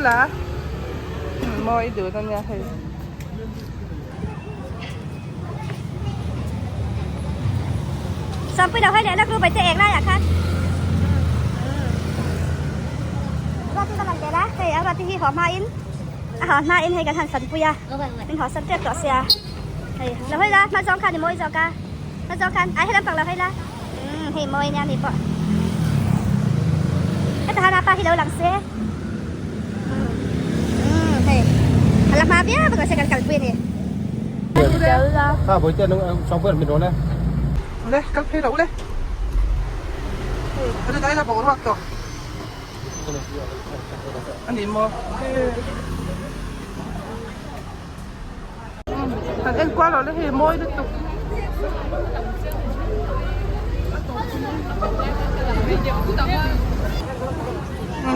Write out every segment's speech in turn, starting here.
la mawi dun ania hei. Sawmpui lo hawi leh lawk ru baite eng laiah khan Ruati ka lang tel a hei a Ruati hi haw hmain a haw hmain hei kan han fanpui a min haw san tep tawh sia hei lo hawi la hma zawng khan i mawi zawk a hma zawng khan ai helam pang lo hawi la umm hei mawi ania ni pawh heta han a pa hi lo lang se umm hei a la hma viau bawk se kan kalpui a ni. Kha bawihte nung sawmpui an min rawn e. Le kal phei loh le. Ani dai la boruak tawh. Ani maw. Han en kual rawh le hei mawi lutuk.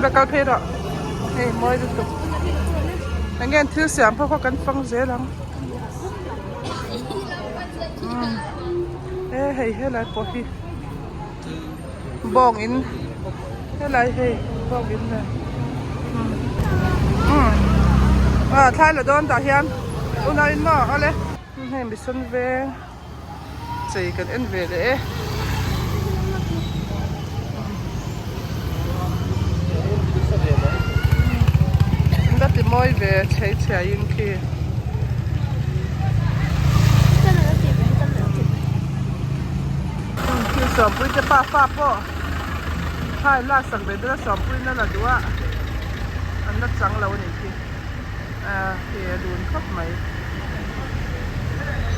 Ka kal phei rawh. Hei mawi lutuk. Enge an thil siam pawh khaw kan fang zel ang. E hei helai pawh hi bawng in helai hei bawng in le a thlai la dawn tah hian unau in maw awle hei mission veng chei kan en ve leh e. La ti mawi ve chhei chhiai in khi. Khi sawmpui te pa fa pawh thai lak sak ve dawn a sawmpui na la duh a an la chang lo a nih khi ah khi a dun khawp mai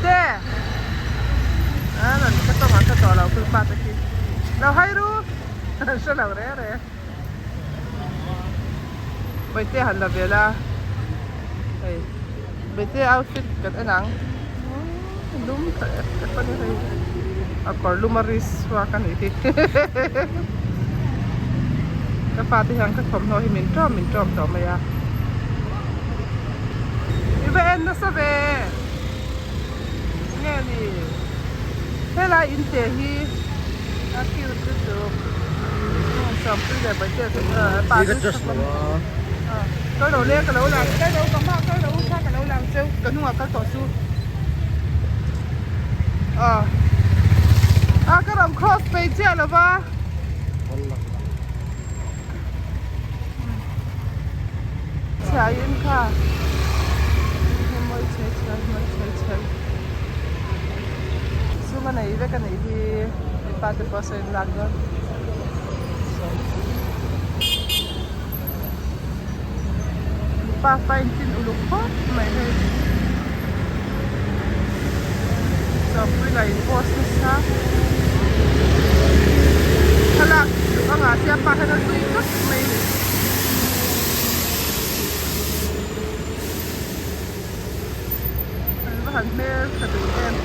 te a rawn ka tawng ah ka tawh lo khi pa te khi lo hai ru hre lo re re. Bawihte han la ve la hei bawihte outfit kan en ang lum tha em em a ni hei a kawr lum a ri chhuak a nih hi ka fate hian ka thawmhnaw hi min tawm min tawm tawh mai a i va en nasa ve nge ni helai in te hi a cute lutuk sawmpui leh bawihte te pa chu kal lo le ka lo lang kal lo ka hma kal lo kha ka lo lang cheu ka hnungah kal tawh chu a a ka rawn cross phei chiah lo va chhiain kha mawi chhe chhe mawi chhe chhe sum a nei vek a nih hi mipa te pawh saw in lak dawn mipa fa in tin uluk khawp mai hei chawpui lah in post nasa thlalak duh anga sia pa hian a zui tlat mai a ni. An va han hmel tha duh em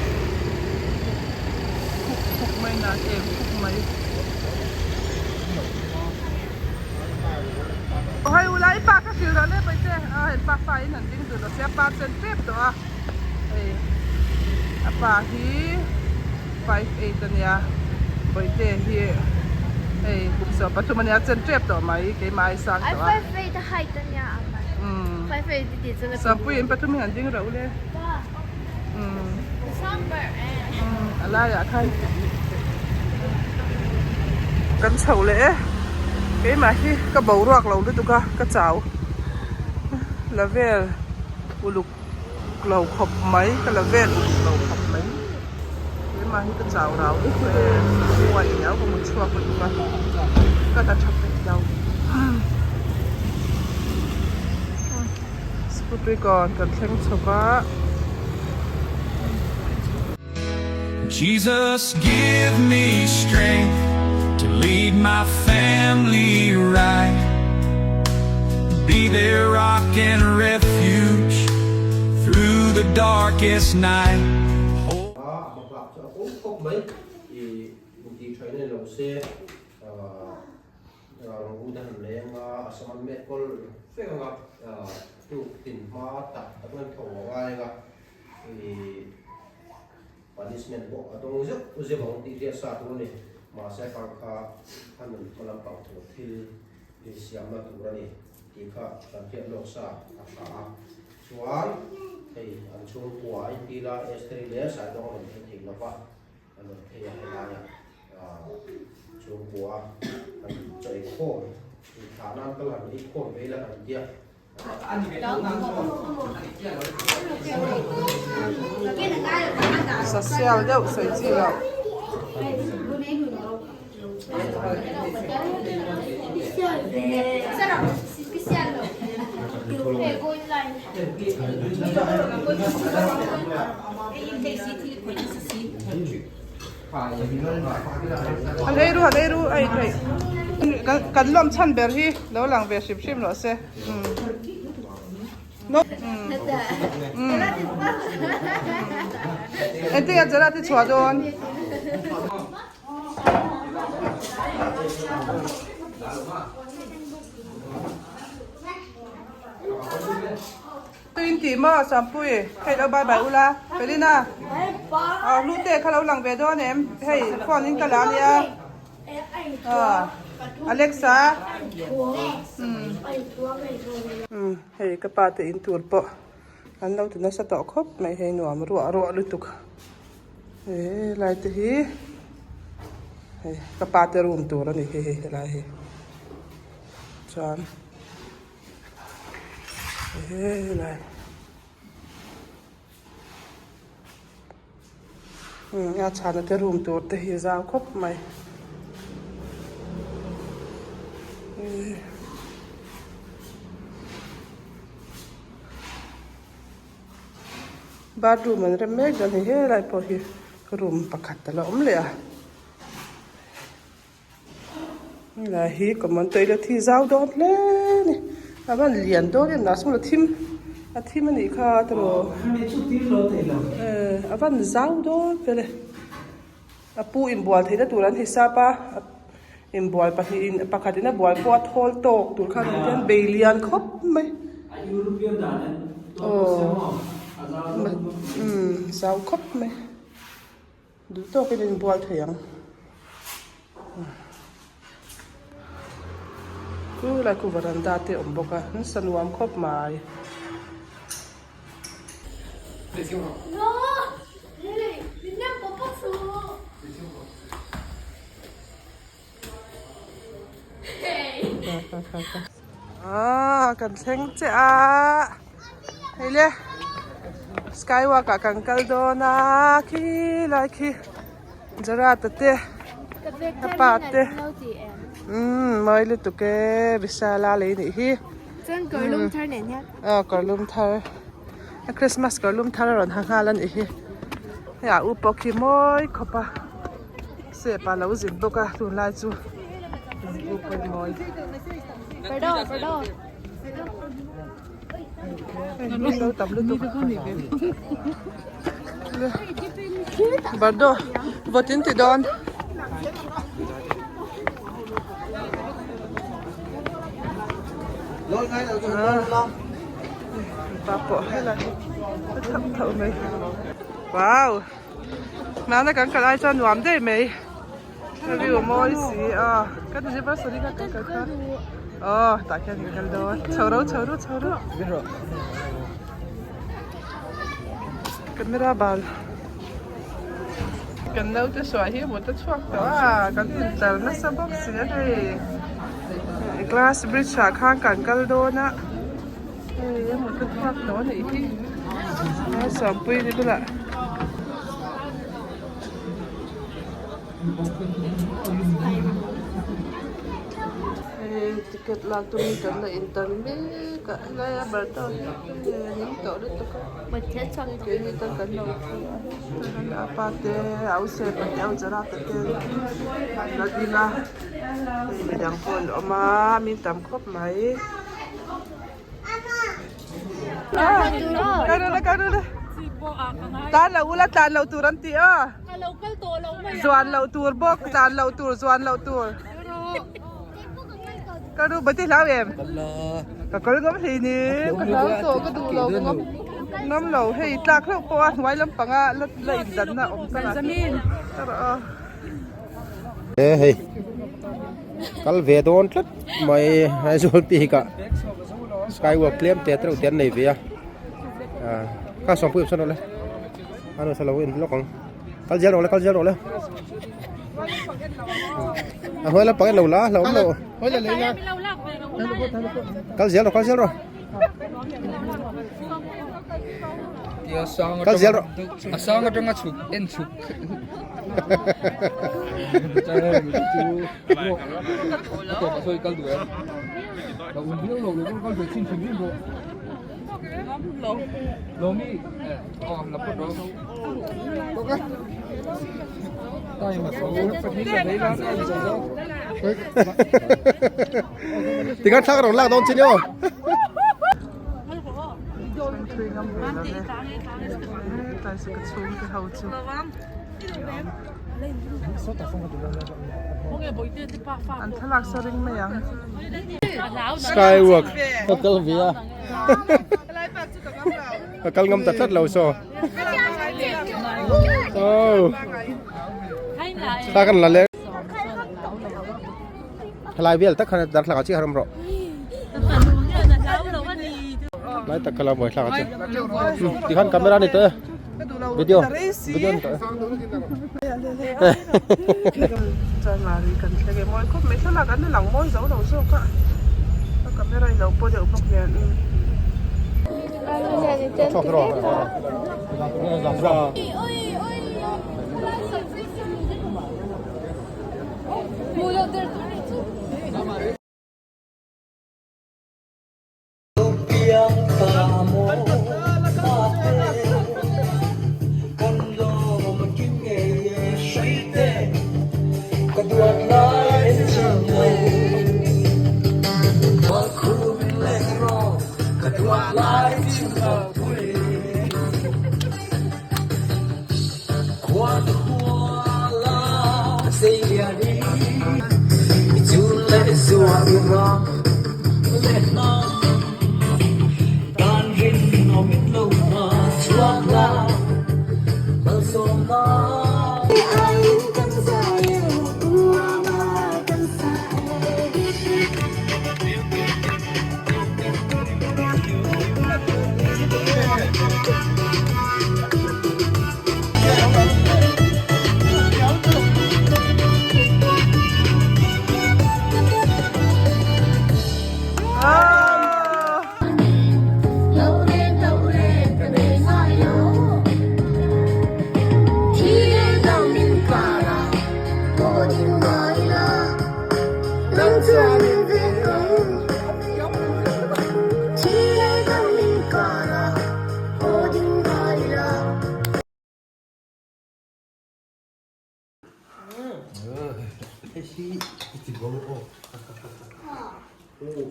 khuk khuk mai nan em khuk mai. Aw hei u lai pa ka hrilh rawh le paite a hei pa fa in han ding dun lo sia pa chen tep tawh a hei a pa hi 58 ania bawihte hi hei kum 13 ania chen tep tawh mai keimah ai sang tawh a. Sampui in pathum hi an ding reuh le. A laiah khan kan chho leh e. Keimah hi ka boruak lo lutuk a ka chau la vel uluk lo khawp mai ka la vel uluk lo khawp mai. Keimah hi ka chau rau lutuk e huai riau ka mutchhuak lutuk a ka la tha peih lo. Scooty kawn kan thleng chho va. Jesus give me strength to lead my family right Be their rock and refuge through the darkest night A bakak chu a pawm khawp mai i intih thaih na ni lo se Rangbu te han leng a, a sam an met kawl fek ang a, tuk tin hma tak tak in an tho a ngai ang a, ih punishment pawh a dawng zeuh zeuh ang tih hriat sa tur a ni. Mahse khang kha a nun hma lampang tur thil insiamna tur a ni. Tih kha kan hriat lawk sa a tha a. Chuan hei an chhungkua a inpil a, Esther-i leh Saidawng a rawn phei thei lova, an rawn phei a helaiah chhungkua an chawi khawm inthlah nan kal han ei khawm ve ila kan tia. Social deuh sawi chi loh. Han ei ru han ei ru a in theih kan lawm chhan ber hi lo lang ve hrim hrim rawh se Engtin nge Gerard hi chhuah dawn? Tuin tih maw Sampui hei lo bye bye ula Felina ah hlute kha lo lang ve dawn em hei phone in ka la ania ah Alexa umm hei ka pa te in tur pawh an lo ti nasa tawh khawp mai hei nuam ruah ruah lutuk. He lai te hi hei ka pa te room tur a ni hi hei helai hi chuan helai umm a chhana te room tur te hi zau khawp mai. Bathroom an rem mek dawn a ni helai pawh hi room pakhat a la awm leh a helai hi common toilet hi zau dawn hle a ni a van lian dawn em lah sawn a thim a thim a nih kha tiraw a van zau dawn vel e a pu inbual theihna tur an hisap a inbual pahnihin pakhatin a bual pawh a thawl tawk tur khan an tian bei lian khawp mai aw umm zau khawp mai duh tawkin a inbual thei ang chu lai khu varanda te a awm bawk a an sa nuam khawp mai. Ah kan thleng che a hei le skywalk ah kan kal dawn a khi lai khi Gerard a te a pa te umm mawi lutuk e Vishala lei nih hi aw kawrlum thar a Christmas kawrlum thar a rawn ha nghal a nih hi hei a u pawh khi mawi khawp a. Step a lo zin bawk a tunlai chu u pawimawh hei lo tam lutuk bardo vawt in ti dawn pa pawh helai a thap thauh mai wow. Nana kan kal ai chuan nuam daih mai ka view a mawi si a ka anniversary kha kan kal kha aw tah khian kan kal dawn chho ro chho ro chho ro camera bal kan naute suah hi mut a chhuak tawh a kan intel nasa bawk si a hei glass bridge ah khan kan kal dawn a. Hei a mut a chhuak tawh a nih hi a sawmpui ni bulah hei ticket lak tum in kan la intan mek a helai a bartawk hi ning tawh lutuk a keini tan kan lo thu a chuan a pa te a u sepa te a u zarata te an la ding a hei midang pawh an awm a mi tam khawp mai. Tlan lo ula tlan lo tur an ti a. Zuan lo tur bawk tlan lo tur zuan lo tur. Ka ru bati hlau em? Ka kal ngam hlei ni ka hlau tawh ka duh lo ka ngam ngam lo hei tlak hlauh pawh a hnuai lampanga la la indanna awm tlat a. Hei kal ve dawn tlat mai Aizawl bik ah. Skywalk tlem te tereuh te an nei ve a ah kha sawmpui awm sawn rawh le a nusa lo en lawk ang kal zel rawh le kal zel rawh le a hnuai lampang en lo la hlauhawm lo kal zel rawh kal zel rawh. Kal zel rawh. A sang atanga chhuk en chhuk. A tawp a sawi kal duh em? Lo un viau lo lo kal ve chin hrim hrim rawh. Lomi aw la phawt rawh. Time a zo pahnih ka vei la time zo zo. Tikhan thla ka rawn lak dawn che ni aw. Thui ngam ve lo ve. Tlai chu ka chhung te ho chu. An thlalak sa ring mai ang. Skywalk ka kal ve a. Ka kal ngam ta tlat lo saw. Oh. Thla kan la leh. Thalai vel tak khan darthlalang ah chiah ram rawh. Lai tak kha la buai thlak a che. Tikhan camera ni tawh e. Video. Video ni tawh e. Chanmari kan thleng e mawi khawp mai thlalak an lang mawi zo lo zawk a. A camera i lo paw deuh bawk nen.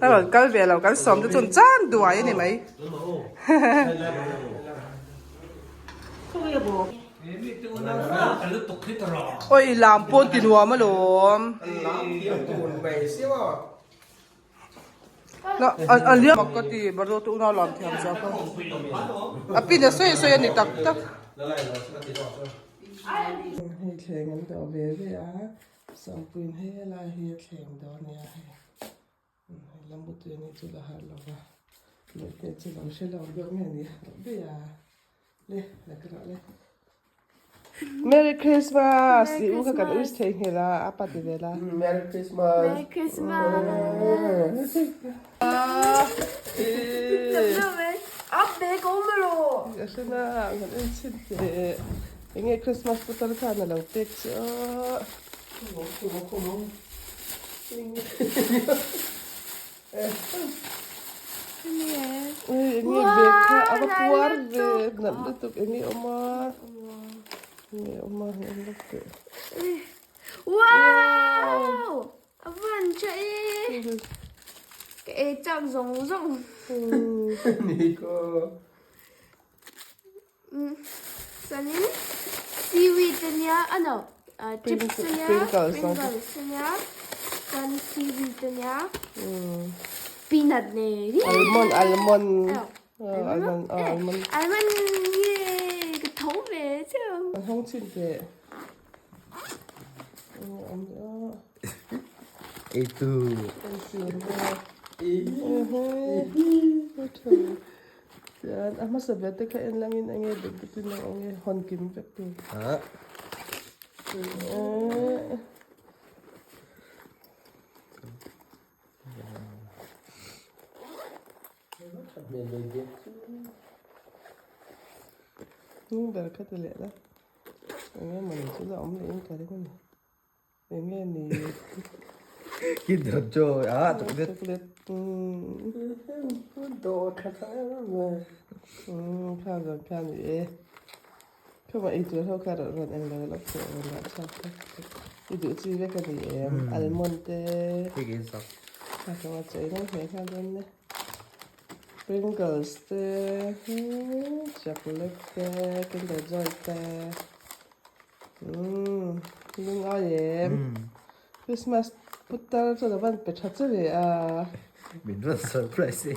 A rawn kal ve lo kan sawm te chuan chan duai a ni mai. Oi lam pawn ti nuam alawm. A liam ka ti bardo te unau lam thiam zia kha. A pin a sawi sawi a ni tak tak. Hei thleng an dawh ve ve a, Sangpuiin helai hi a thleng dawn nia hei. Hei la mutui anih chu la harh lo va, Mawite chu lo hre lo deuh nge ni loh daih a. Le la ka rawh le. Merry Christmas! I u kha kan wish thei nghilh a, a pa ti ve la. Merry Christmas! Merry Christmas! A hre na, kan en chhin teh. Enge Christmas putar khan a lo pek chu aw. Enge bag kha a va puar ve nalh lutuk enge awm a enge awm a enge lawk teh. Wow! A van tha e! Ka ei chak zawng zawng. Niko. Chuanin seaweed ania a no chips ania pringles ania chuan seaweed ania peanut nen almond almond almond almond hi ka tho ve chiah a hawng chhin teh eitur eitur. Chuan a hmasa ber te kha en langin enge duk duk in ang enge hawn kim vek tur. Hnung ber kha ti leh la enge mawni chu la awm leh in ka ring a ni. Enge ni? Kinder Joy ah chocolate. Chocolate. Dawr tha tha em em mai. Kha zawng kha ni e. Khawma ei tur ho kha rawn eng lo lawk teh rawn dah chhuak te. I duh chi vek a ni em? Almond te. Hei ke sak. Kha zawng a chei reng hle kha dawn ne. Pringles te, chocolate te, Kinder Joy te. Umm lung ai em Christmas putar chuan a van pe tha che ve a. Min rawn surprise em.